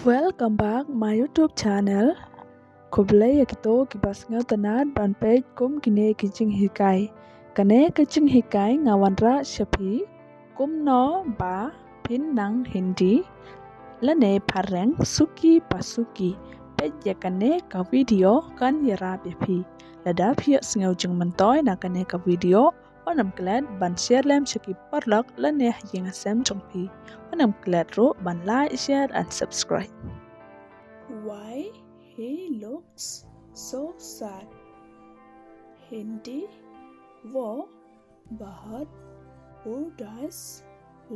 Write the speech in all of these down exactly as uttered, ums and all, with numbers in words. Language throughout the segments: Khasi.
Welcome back my YouTube channel. Khublei ïa kito kiba sngewtynnat ban peit kum kine ki jinghikai. Kane ka jinghikai nga wanrah sha phi kumno ba phin nang Hindi lane phareng suki pa suki. Peit ïa kane ka video kan ïarap ïa phi. Lada phi ïohsngew jingmyntoi na kane ka video, wat nym klet ban share lem sha ki paralok lane ha ïing ha sem jong phi. Wat nym klet ruh ban like, share and subscribe. Why he looks so sad? Hindi, वो बहुत उदास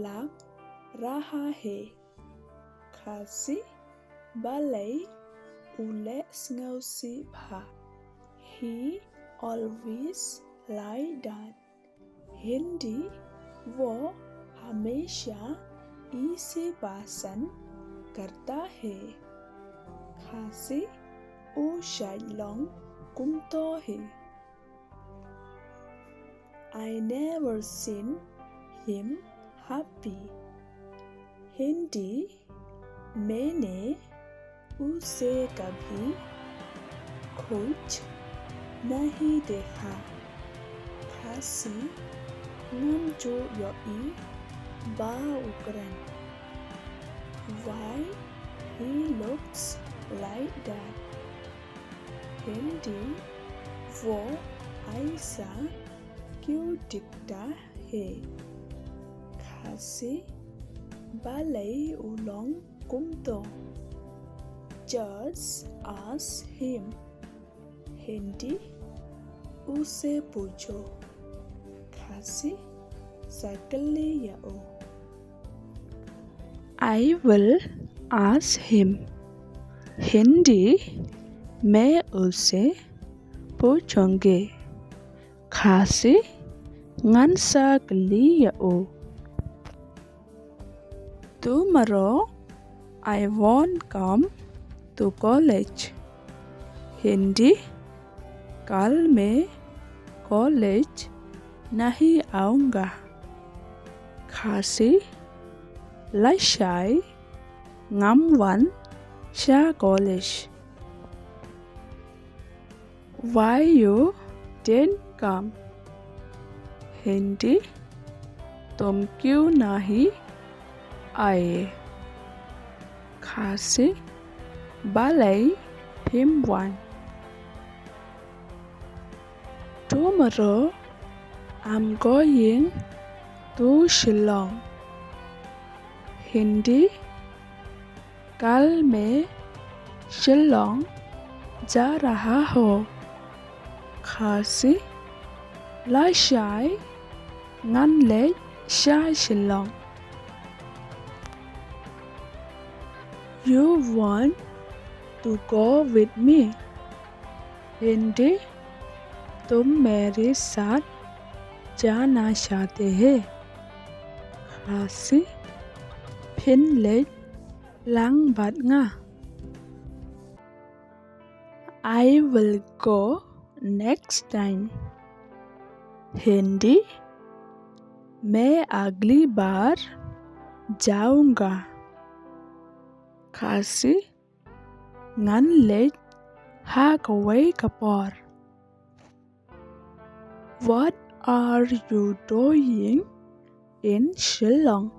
लग रहा है। Khasi, balei u leh sngewsih bha? He always like that. Hindi, वो हमेशा इसी पसंद करता है। Khasi, u shait long kumto hi. I never seen him happy. Hindi, मैंने उसे कभी खुश नहीं देखा। Khasi, ngam ju ïohi ba u kren. Why he looks like that? Hindi, वो ऐसा क्यों दिखता है? Khasi, balei u long kumto? Just ask him. Hindi, उसे पूछो। Khasi, sa kylli ïa u. I will ask him. Hindi, मैं उसे पूछूंगी। Khasi, ngan sa kylli ïa u. Tomorrow I won't come to college. Hindi, कल मैं कॉलेज नहीं आऊंगा। Khasi, lashai ngam wan sha college. Why you didn't come? Hindi, तुम क्यों नहीं आए? Khasi, balei phim wan? Tomorrow I'm going to Shillong. Hindi, कल मैं शिलोंग जा रहा हूँ। Khasi, lashai ngan leit sha Shillong. You want to go with me? Hindi, तुम मेरे साथ जाना चाहते हैं? Khasi, phin leit lang bad nga? I will go next time. Hindi, मैं अगली बार जाऊंगा। Khasi, ngan leit ha kawei ka por. What are you doing in Shillong?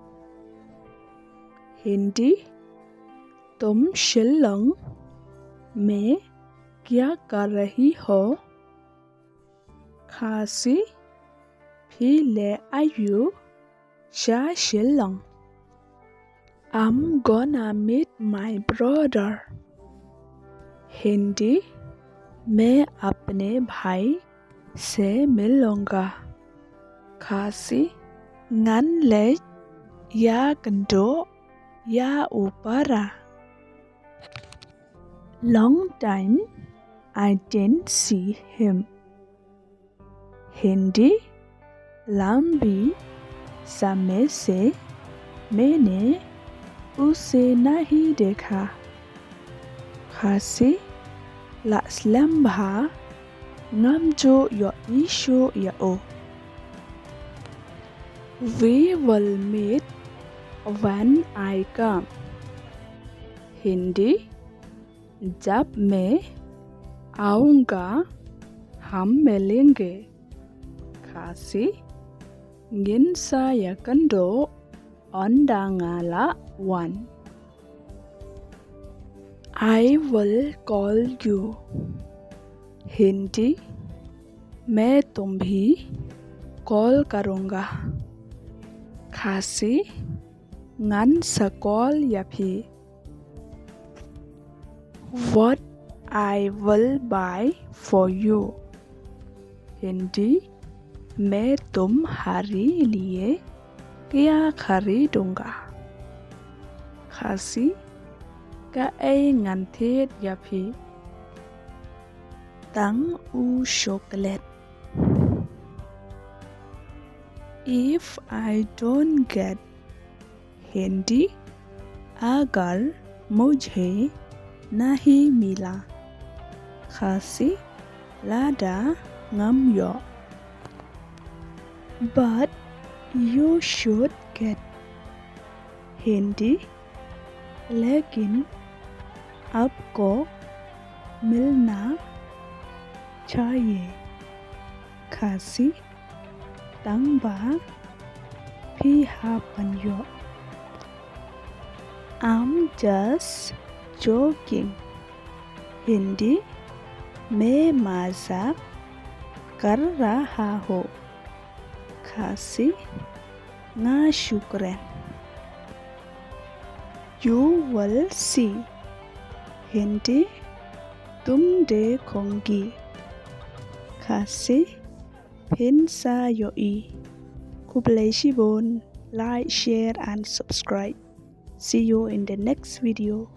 Hindi, तुम शिलोंग में क्या कर रही हो? Khasi, phi leh aïu sha Shillong? I'm gonna meet my brother. Hindi, मैं अपने भाई से मिलूंगा। Khasi, ngan leit ïakynduh ïa u para. Long time I didn't see him. Hindi, लंबे समय से मैंने उसे नहीं देखा। Khasi, la slem bha ngam ju ïohi shuh ïa u. We will meet when I come. Hindi, जब मैं आऊंगा हम मिलेंगे। Khasi, ngin sa ïakynduh ynda nga la wan. I will call you. Hindi, मैं तुम्हें कॉल करूँगा। Khasi, ngan sa call ïa phi। What I will buy for you. Hindi, मैं तुम्हारे लिए क्या खरीदूंगा। Khasi, kaei ngan thied ïa phi? Tang u chocolate। If I don't get। Hindi, अगर मुझे नहीं मिला। Khasi, lada ngam ïoh। But you should get। Hindi, लेकिन आपको मिलना चाहिए। Khasi, tang ba phi hap ban ïoh। I'm just joking। Hindi, मैं मजाक कर रहा हूँ। Khasi, nga shu kren। You will see। Hindi, तुम देखोगे। Khasi, phin sa ïohi। Khublei shibun, like, share and subscribe। See you in the next video.